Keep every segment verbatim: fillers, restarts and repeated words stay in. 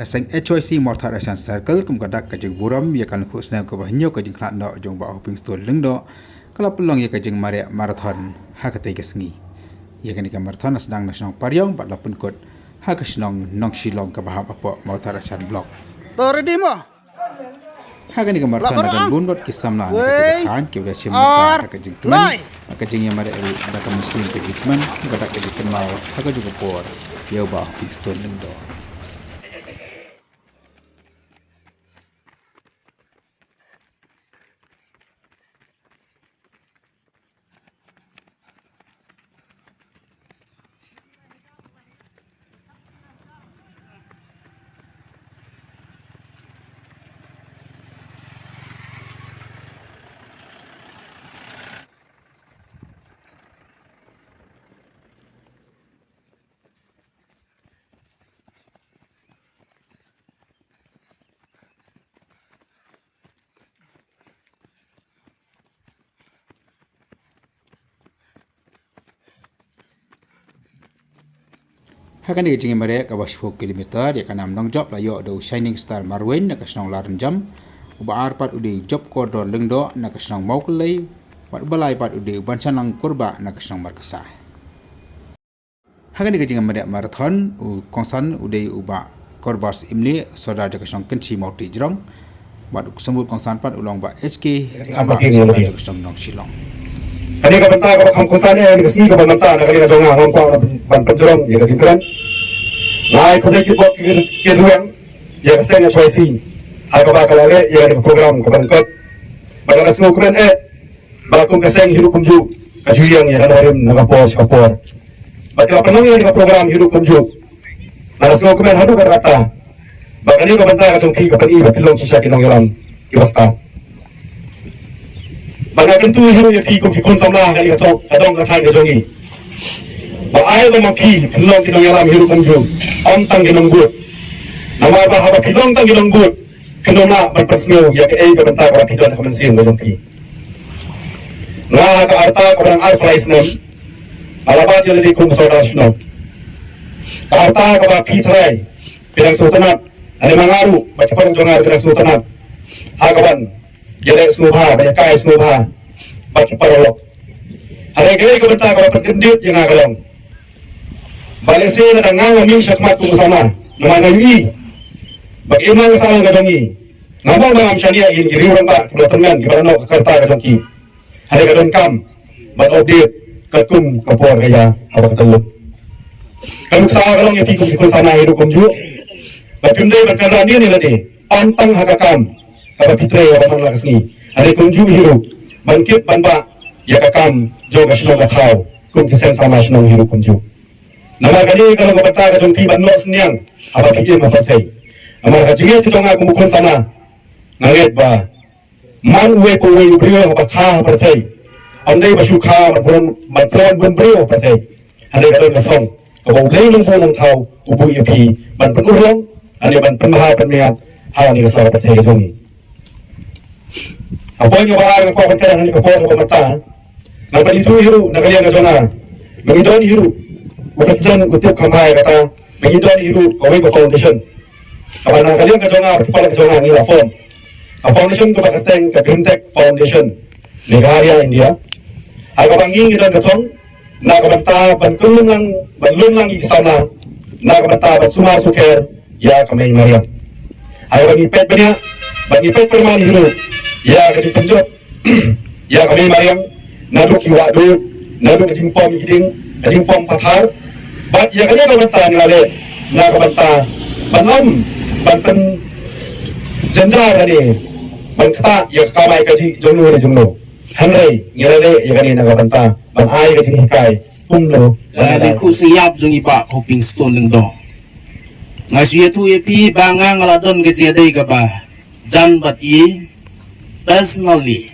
Seng H Y C Mawthadraishan Circle kum ka dak ka jingburom ïa ka lyngkhuh snem kaba hynñiew ka jingkhlad noh jong Bah Hopingstone Lyngdoh, ka la pynlong ïa ka jingmareh marathon ha katei ka sngi. Ïa kane ka marathon la sdang na shnong Pariong bad la pynkut ha ka shnong Nongshilong kaba hap hapoh Mawthadraishan Block. To ready mo? Ha kane ka marathon la don bun ngut ki samla na katei ka thaiñ kiba la shim bynta ha ka jingkmen, ha ka jingïamareh ruh da ka mynsiem ka jingkmen, ka dak ka jingkynmaw ha kajuh ka por ïa u Bah Hopingstone Lyngdoh. Ha kane ka jingïamareh kaba shiphew kilometer ïa ka nam nongjop la ïoh da u Shining Star Marwein na ka shnong Larynjam, uba ar pat u dei u Jop Kordor Lyngdoh na ka shnong Mawkyllei, bad uba lai pat u dei u Banshanlang Kurbah na ka shnong Markasa. Ha kane ka jingïamareh marathon, u kongsan u dei u Bah Korbas Imli, sordar jong ka shnong Kynshi Mawtijrong, bad u symbud kongsan pat u long Bah H K Kaba, sordar jong ka shnong Nongshilong. Kane ka bynta kaba kham kongsan eh, kane ka sngi kaba mynta na ka liang jong nga nga kwah ban pynjrong ïa ka jingkren. Nga ai khublei kyrpad ki, ki ruh ïa ka seng H Y C ha kaba ka la leh ïa kane ka program kaba lyngkot. Bad nga sngewkmen eh ba kum ka seng hi ruh kumjuh ka ju ïeng ïa ka nongrim na ka por sha ka por. Bad ka la pynlong ïa ka program hi ruh kumjuh. Nga la sngewkmen haduh katta katta ba kane ka bynta ka jong phi ka pyni ba phi long shisha ki nongïalam kiba stad. Bad nga kyntu hi ruh ïa phi kum ki khun samla ha kane ka dong, ka dong ka thaiñ ka jong ngi, ba ai lem ma phi phin long ki nongïalam hi ruh kumjuh, ym tang ki nongbud. Namar ba haba phi long tang ki nongbud, phin ym lah ban pynsngew ïa kaei ka bynta kaba phi don ha ka mynsiem ka jong phi. Nga ha ka rta kaba dang arphew lai snem nga la bat ïa lade kum u sordar shnong. Ka rta kaba phi trai phi dang sngewtynnat, lane ma nga ruh bad ki paralok jong nga ruh ki dang sngewtynnat ha kaban ïaleh sngewbha, ban ïakai sngewbha bad ki paralok. Hynrei kaei ka bynta kaba pynkyndit ïa nga ka long ba lehse lada nga nga mih shakhmat kum u samla, namar nga ïohi ba ka imlang ka sahlang ka jong ngi, nga mong ba ngam shaniah ïa ki riew rangbah kiba la tymmen, kiba la noh ka rta ka jong ki. Hynrei ka donkam ban update katkum ka por ka ïa haba ka tyllun. Ka nuksa ka long ïa phi kum ki khun samla hi ruh kumjuh, ba phim dei ban kynran ïa lade ym tang ha ka kam kaba phi trei ha ka man la ka sngi, hynrei kumjuh hi ruh ban kit ban bah ïa ka kam jong ka shnong ka thaw kum ki seng samla shnong hi ruh kumjuh. Namar kane ka long ka bynta ka jong phi ban noh synñiang haba phi im ha pyrthei. Namar ka jingngeit ka jong nga kum u khun samla, nga ngeit ba man uwei pa uwei u briew haba kha ha pyrthei, ym dei ba shu kha ban pynlong, ban pynlong bun briew ha pyrthei. Hynrei ka don ka thong kaba U Blei Nongbuh Nongthaw u buh ïa phi ban pynurlong, hynrei ban pynbha pynmiat ha kane ka sla ka pyrthei ka jong ngi. Ka point kaba ar nga kwah ban kren ha kane ka por kaba mynta, nga pynithuh hi ruh na ka liang ka jong nga ba ngi don hi ruh, u president u tip kham bha ïa kata, ba ngi don hi ruh kawei ka foundation kaba na ka liang ka jong nga bad ki paralok ka jong nga ngi la form. Ka foundation kaba kyrteng ka Greentech Foundation Meghalaya India. Ha kaba ngi ngi don ka thong na ka bynta ban kynlun lang, ban lun lang ïa ki samla, na ka bynta ban sumar sukher ïa ka mei mariang. Ha kaba ngi peit bniah bad ngi peit pyrman hi ruh ïa ka jingpynjot ïa ka mei mariang, naduh ki wah duh, naduh ka jingpom ïa ki dieng, ka jingpom pathar. Bad ïa kane ka bynta ngi la leh na ka bynta ban ym, ban pynjynjar lane ban ktah ïa ka kamai kajih jongno ne jongno. Hynrei ngi la leh ïa kane na ka bynta ban ai ka jinghikai kumno ban ai. Lyngkhuh syiap jong i Bah Hopingstone Lyngdoh, nga shu ïathuh ïa phi ba nga nga la don ka jingïadei kaba jan bad i personally.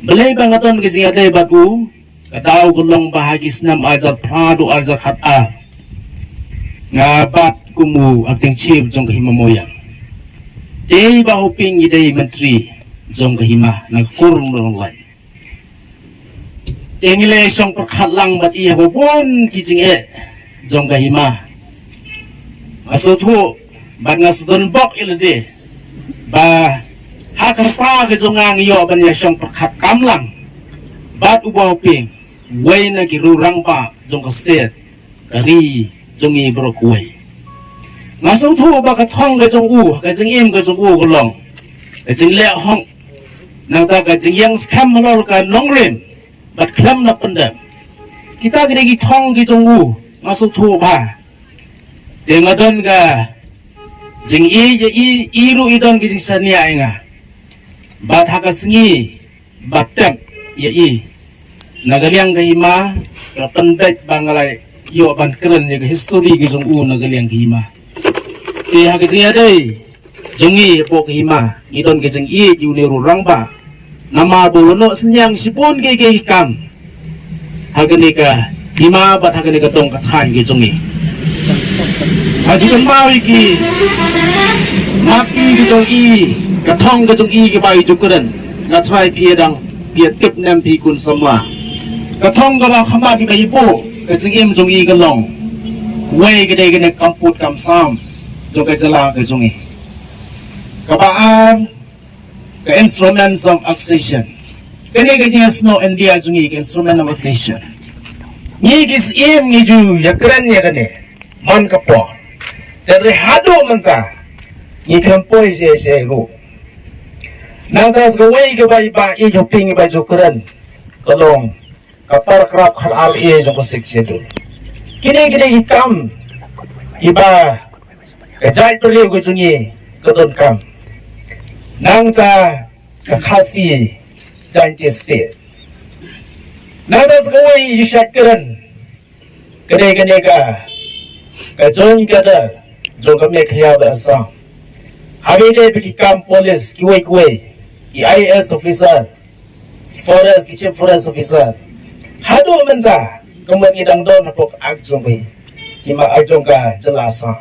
Balei ba nga don ka jingïadei bad u? Ka daw ka long ba ha ki snem arhajar phra haduh arhajar khatar nga bat kum u acting chief jong ka Hima Moyang. Te i Bah Hoping i dei myntri jong ka hima na ka kur Nongrai. Te ngi la shong pyrkhat lang bad i ha ba bun ki jingeh jong ka hima. Nga sngewthuh Bad nga sdang bok ïa lade ba ha ka rta ka jong nga ngi ïoh ban ïa shong pyrkhat kam lang bad u Bah Hoping, uwei na ki riew rangbah jong ka state, ka ri jong ngi baroh kawei. Nga sngewthuh ba ka thong ka jong u, ka jingim ka jong u ka long ka jingleh hok, nangta ka jingïeng skhem halor ka nongrim bad khlem da pyndep. Kita ki dei ki thong ki jong u, nga sngewthuh bha. Te nga don ka jingïeit ïa i, i ruh i don ka jingshaniah ïa nga. Bad ha ka sngi ba tep ïa i, na ka liang ka hima, ka pynbeit ba nga la ïoh ban kren ïa ka history ka jong u na ka liang ka hima. Te ha ka jingïadei jong ngi hapoh ka hima, ngi don ka jingïeit ïa une u rangbah. Namar ba u la noh synñiang shibun ki, ki kam ha kane ka hima bad ha kane ka dong ka thaiñ ka jong ngi. Ha ju kynmaw ïa ki mat ki ka jong i, ka thong ka jong i kaba i ju kren. Nga trai phi ïa dang phi ïa tip ne em phi khun samla. Ka thong kaba khmat ïa ka ipo, ka jingim jong i ka long, wei ka dei kane ka kam put kam sam jong ka jylla ka jong i. Kaba ar, ka instruments of accession. Kane ka jingïasnoh India jong ngi, ka instrument of accession. Ngi ki syiem ngi ju ïa kren ïa kane man ka por. Te re haduh mynta ngi khlem poi sha sha ruh. Nangta sa kawei kaba i Bah Hoping ba ju kren ka long ka paragraph khatar A jong ka Sixth Schedule. Kine kine ki kam kiba ka jaitbynriew ka jong ngi ka donkam. Nangta ka Khasi Jaintia State. Nangta sa kawei i ju shait kren ka dei kane ka, ka joint cadre jong ka Meghalaya bad Assam. Haba ïadei bad ki kam police kiwei kiwei, ki I A S officer, forest, ki chief forest officer. Haduh mynta ka mut ngi dang don hapoh ka Act jong ka, hima Act jong ka jylla Assam.